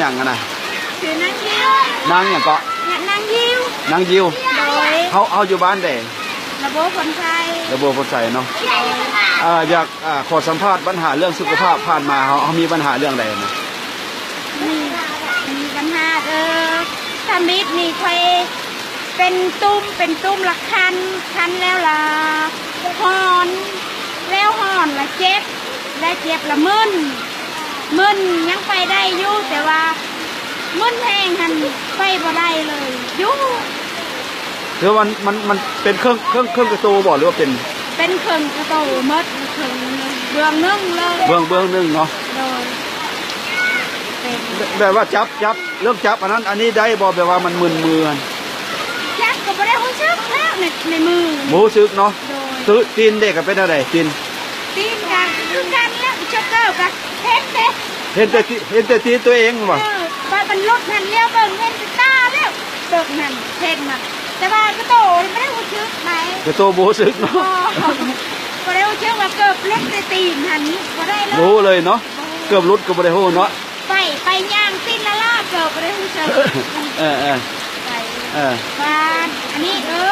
ຫຍັງຫັ້ນນະ? ຊື່ນາງຢິວ. ນາງຫຍັງເກາະ? ນາງຢິວ. ນາງຢິວ. ໂດຍ. ເຮົາ ເຮົາຢູ່ບ້ານໃດ? ລະບົວໂພນໄຊ. ລະບົວໂພນໄຊເນາະ. ໂດຍ. ເອີ ຢາກ ອ່າ ຂໍສຳພາດບັນຫາເລື່ອງສຸຂະພາບ ຜ່ານມາເຮົາ ເຮົາມີບັນຫາເລື່ອງໃດນະ? ມີ ມີບັນຫາ ເອີ ທຳອິດນີ້ຂ້ອຍເປັນຕຸ່ມ ເປັນຕຸ່ມລະຄັນ ຄັນແລ້ວລະຮ້ອນ ແລ້ວຮ້ອນລະເຈັບ ລະເຈັບລະມຶນ ມຶນຍັງໄປໄດ້ຢູ່ ແຕ່ວ່າມຶນແຮງຫັ້ນໄປບໍ່ໄດ້ເລີຍ ຢູ່. ຄືມັນ ມັນ ມັນເປັນເຄິ່ງ ເຄິ່ງ ເຄິ່ງກະໂຕບໍ່ ຫຼືວ່າເປັນ? ເປັນເຄິ່ງກະໂຕໝົດ ເຄິ່ງ ເບື້ອງໜຶ່ງເລີຍ ເບື້ອງ ເບື້ອງໜຶ່ງເນາະ. ໂດຍ. ເປັນ ແບບວ່າຈັບ ຈັບ ເລີ່ມຈັບອັນນັ້ນອັນນີ້ໄດ້ບໍ່ ແບບວ່າມັນມຶນມືຫັ້ນ? ຈັບກໍບໍ່ໄດ້ຮູ້ສຶກແລ້ວໃນ ໃນມື ບໍ່ຮູ້ສຶກເນາະ. ໂດຍ. ຕີນເດ ກໍເປັນແນວໃດ? ຕີນ ຕີນກໍຄືກັນແຫຼະ ເຈົ້າເກີບກໍເຫັນເດ ເຫັນແຕ່ຕີ ເຫັນແຕ່ຕີນຕົວເອງບໍ່? ເອີ ວ່າມັນຫຼຸດຫັ້ນ ຫຼຽວເບິ່ງເຫັນແຕ່ຕາແລ້ວ ເກີບຫັ້ນ ເຫັນມັນ ແຕ່ວ່າກະໂຕບໍ່ໄດ້ຮູ້ສຶກໃດ ກະໂຕບໍ່ຮູ້ສຶກເນາະ. ບໍ່ ບໍ່ໄດ້ຮູ້ສຶກວ່າເກີບຫຼຸດແຕ່ຕີນຫັ້ນ ບໍ່ໄດ້ເລີຍ ບໍ່ຮູ້ເລີຍເນາະ. ບໍ່ ເກີບຫຼຸດກໍບໍ່ໄດ້ຮູ້ເນາະ. ໄປ ໄປຍ່າງຕີນລະລາເກີບບໍ່ໄດ້ຮູ້ສຶກ. ເອີໆ ໄປ ເອີ ວ່າອັນນີ້ ເອີ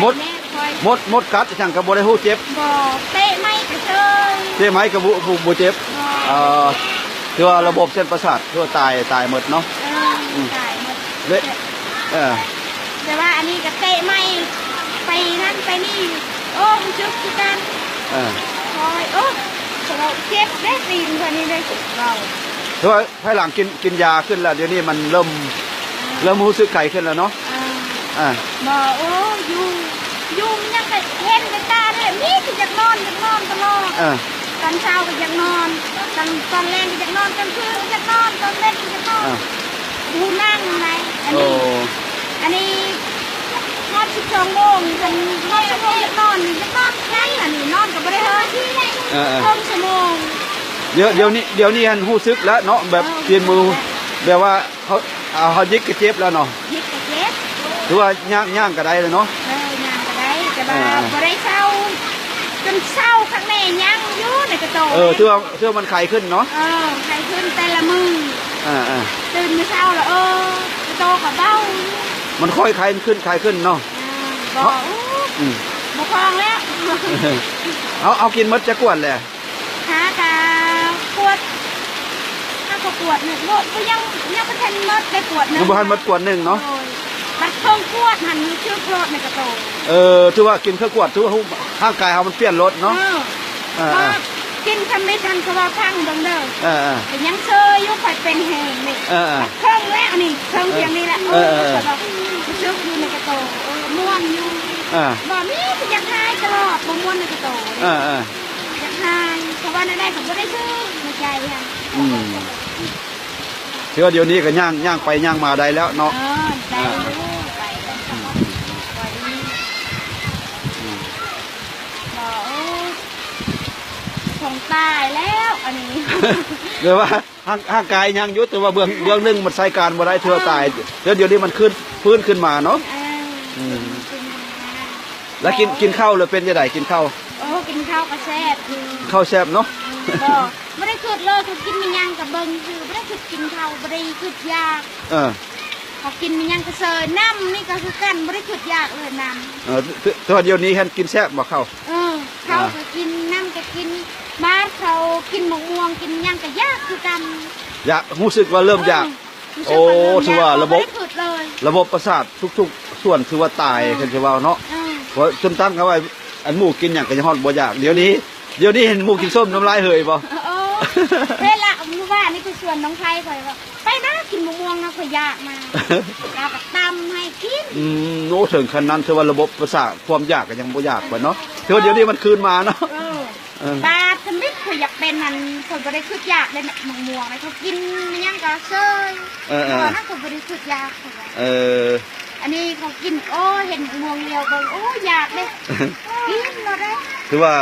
ໝົດ ແມ່ນຂ້ອຍ ໝົດ ໝົດກັດຫຍັງກໍບໍ່ໄດ້ຮູ້ເຈັບ. ບໍ່ ເຕະໄມ້ກະເຊີຍ ເຕະໄມ້ກໍບໍ່ ບໍ່ ບໍ່ເຈັບ. ບໍ່ ເອີ ຖືວ່າລະບົບເສັ້ນປະສາດຖືວ່າຕາຍ ຕາຍໝົດເນາະ. ເອີ ອືມ ຕາຍໝົດ ເລະ ເອີ ແຕ່ວ່າອັນນີ້ກໍເຕະໄມ້ໄປນັ້ນໄປນີ້ ໂອ້ ຮູ້ສຶກຄືກັນ. ເອີ ໂອ້ຍ ໂອ້ ເຈັບເດ້ຕີນເພິ່ນນີ້ເດ້ ເວົ້າ ຄືວ່າ ພາຍຫຼັງກິນ ກິນຢາຂຶ້ນແລ້ວ ດຽວນີ້ມັນເລີ່ມ ເລີ່ມຮູ້ສຶກໄກຂຶ້ນແລ້ວເນາະ. ອ່າ ອ່າ ບໍ່ ໂອ້ ຢູ່ ຢູ່ມັນຍັງໄປເຫັນແຕ່ຕາເດ້ ມີແຕ່ຢາກນອນ ຢາກນອນຕະຫຼອດ. ອ່າ ຕອນເຊົ້າກໍຢາກນອນ ຕອນ ຕອນແລງກໍຢາກນອນ ກາງຄືນກໍຢາກນອນ ຕອນເວັນກໍຢາກນອນ. ອ່າ ບໍ່ນັ່ງໃດ. ອັນນີ້ ໂອ້ ອັນນີ້ຮອດສິບສອງໂມງ ຄັນຮອດສິບໂມງຢາກນອນ ຢາກນອນໄດ້ ອັນນີ້ນອນກໍບໍ່ໄດ້ເຮີ. ເອີໆ ເຄິ່ງຊົ່ວໂມງ. ດຽວ ດຽວນີ້ ດຽວນີ້ຫັ້ນຮູ້ສຶກແລ້ວເນາະ ແບບ ເອີ ຕີນມື ຮູ້ສຶກແລ້ວ ແບບວ່າເຮົາ ເຮົາຍິກກະເຈັບແລ້ວເນາະ. ຍິກກະເຈັບ ຖືວ່າຍ່າງ ຍ່າງກະໄດ້ແລ້ວເນາະ. ເອີ ຍ່າງກະໄດ້ ແຕ່ວ່າ ອ່າ ບໍ່ໄດ້ເຊົາ ຈົນເຊົາຄັກແນ່ ຍັງຢູ່ໃນກະໂຕ. ເອີ ຖືວ່າ ຖືວ່າມັນໄຄຂຶ້ນເນາະ. ເອີ ໄຄຂຶ້ນແຕ່ລະມື້. ອ່າໆ ຕື່ນມື້ເຊົ້າລະ ເອີ ກະໂຕກະເບົາ ມັນຄ່ອຍໄຄຂຶ້ນ ໄຄຂຶ້ນເນາະ. ອ່າ ບໍ່ ເຮົາ ອືມ ບໍ່ຄອງແລ້ວ. ເຮົາ ເຮົາກິນໝົດຈັກກວດແຫຼະ? ຫາກະກວດ ຫາກະກວດໜຶ່ງ ບໍ່ ບໍ່ ຍັງ ຍັງບໍ່ທັນໝົດໄດ້ກວດໜຶ່ງ ຍັງບໍ່ທັນໝົດກວດໜຶ່ງເນາະ. ໂດຍ ບັດເຄິ່ງກວດຫັ້ນຮູ້ສຶກໂລດໃນກະໂຕ. ເອີ ຖືວ່າກິນເຄິ່ງກວດ ຖືວ່າຮ່າງກາຍເຮົາມັນປ່ຽນໂລດເນາະ. ເອີ ເອີໆ ກິນທຳອິດຫັ້ນ ເຂົາວ່າຟັງເບິ່ງເດີ. ເອີໆ ກໍຍັງເຊີຍຢູ່ ຂ້ອຍເປັນແຮງນີ້. ເອີໆ ເຄິ່ງແລ້ວນີ້ ເຄິ່ງພຽງນີ້ແຫຼະ. ເອີໆ ເອີ ເອີ ຂ້ອຍວ່າຮູ້ສຶກຢູ່ໃນກະໂຕ ເອີ ມ່ວນຢູ່. ເອີ ບໍ່ມີ ຢາກຫາຍຕະຫຼອດ ບໍ່ມ່ວນໃນກະໂຕ. ເອີໆ ຢາກຫາຍ ເພາະວ່າແນວໃດກໍບໍ່ໄດ້ຖືກໃນໃຈຫັ້ນ. ອືມ ຖືວ່າດຽວນີ້ກໍຍ່າງ ຍ່າງໄປຍ່າງມາໄດ້ແລ້ວເນາະ. ເອີ ໄດ້ຢູ່ ອ່າ ໄປໄດ້. ອືມ ໄປ ອືມ ບໍ່ ໂອ້ຍ ສົງສາຍແລ້ວອັນນີ້ ແບບວ່າຮ່າງ ຮ່າງກາຍຍັງຢູ່ ແຕ່ວ່າເບື້ອງ ເບື້ອງໜຶ່ງມັນໃຊ້ການບໍ່ໄດ້ ຖືວ່າຕາຍ. ເອີ ແລ້ວດຽວນີ້ມັນຂຶ້ນ ຟື້ນຂຶ້ນມາເນາະ. ເອີ ອືມ ຂຶ້ນມາ ແລ້ວກິນ ກິນເຂົ້າແລ້ວເປັນຈັ່ງໃດ? ກິນເຂົ້າ ໂອ້ ກິນເຂົ້າກໍແຊບຢູ່. ເຂົ້າແຊບເນາະ. ອືມ ບໍ່ ບໍ່ໄດ້ຄິດເລີຍ ຄືກິນແມ່ນຫຍັງກໍເບິ່ງຊື່ ບໍ່ໄດ້ຄິດກິນເຂົ້າ ບໍ່ໄດ້ຄິດຢາກ. ເອີ ເຂົາກິນແມ່ນຫຍັງກໍເຊີຍ. ນ້ຳນີ້ກໍຄືກັນ ບໍ່ໄດ້ຄິດຢາກເລີຍນ້ຳ. ເອີ ແຕ່ວ່າດຽວນີ້ຫັ້ນກິນແຊບບໍ່ເຂົ້າ? ເອີ ເຂົ້າ ອ່າ ກໍກິນ ນ້ຳກໍກິນ. ບາດເຂົາກິນໝາກມ່ວງ ກິນຫຍັງກໍຢາກຄືກັນ. ຢາກ ຮູ້ສຶກວ່າເລີ່ມຢາກ. ເອີ ໂອ້ ຖືວ່າລະບົບ ບໍ່ໄດ້ຄິດເລີຍ ລະບົບປະສາດທຸກໆສ່ວນຖືວ່າຕາຍ ເອີ ຄັນຊິເວົ້າເນາະ. ເອີ ເພາະຈົນຕັ້ງເອົາໄວ້ ອັນໝູກິນຫຍັງກໍຍັງຮອດບໍ່ຢາກ. ດຽວນີ້ ດຽວນີ້ເຫັນໝູກິນສົ້ມນ້ຳລາຍເຫີຍບໍ່? ເອີ ເວລາມື້ວານນີ້ໄປສວນນ້ອງໄພ ຂ້ອຍວ່າ ໄປນະ ກິນໝາກມ່ວງນະ ຂ້ອຍຢາກນະ ລາວກໍຕຳໃຫ້ກິນ. ອືມ ໂອ້ ເຖິງຂັ້ນນັ້ນ ຖືວ່າລະບົບປະສາດ ຄວາມຢາກກໍຍັງບໍ່ຢາກໄປເນາະ. ຖືວ່າດຽວນີ້ມັນຄືນມາເນາະ. ເອີ ເອີ ປາທຳອິດຂ້ອຍຢາກເປັນຫັ້ນ ຂ້ອຍບໍ່ໄດ້ຄິດຢາກເລີຍນະ ໝາກມ່ວງນະ ເຂົາກິນແມ່ນຫຍັງກໍເຊີຍ. ເອີໆ ເພາະວ່ານັ້ນຂ້ອຍບໍ່ໄດ້ຄິດຢາກ ເອີ ອັນນີ້ເຂົາກິນ ໂອ້ ເຫັນໝາກມ່ວງຫຼຽວເບິ່ງ ໂອ້ ຢາກເດ້ ກິນໂລດເດ້. ຖືວ່າ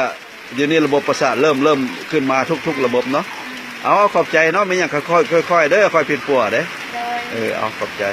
ດຽວນີ້ລະບົບປະສາດເລີ່ມ ເລີ່ມຂຶ້ນມາທຸກໆລະບົບເນາະ. ເອົາ ຂອບໃຈເນາະ ມີຫຍັງຄ່ອຍໆ ຄ່ອຍໆເດີ ຄ່ອຍປິ່ນປົວເດ້. ໂດຍ ເອີ ເອົາ ຂອບໃຈ.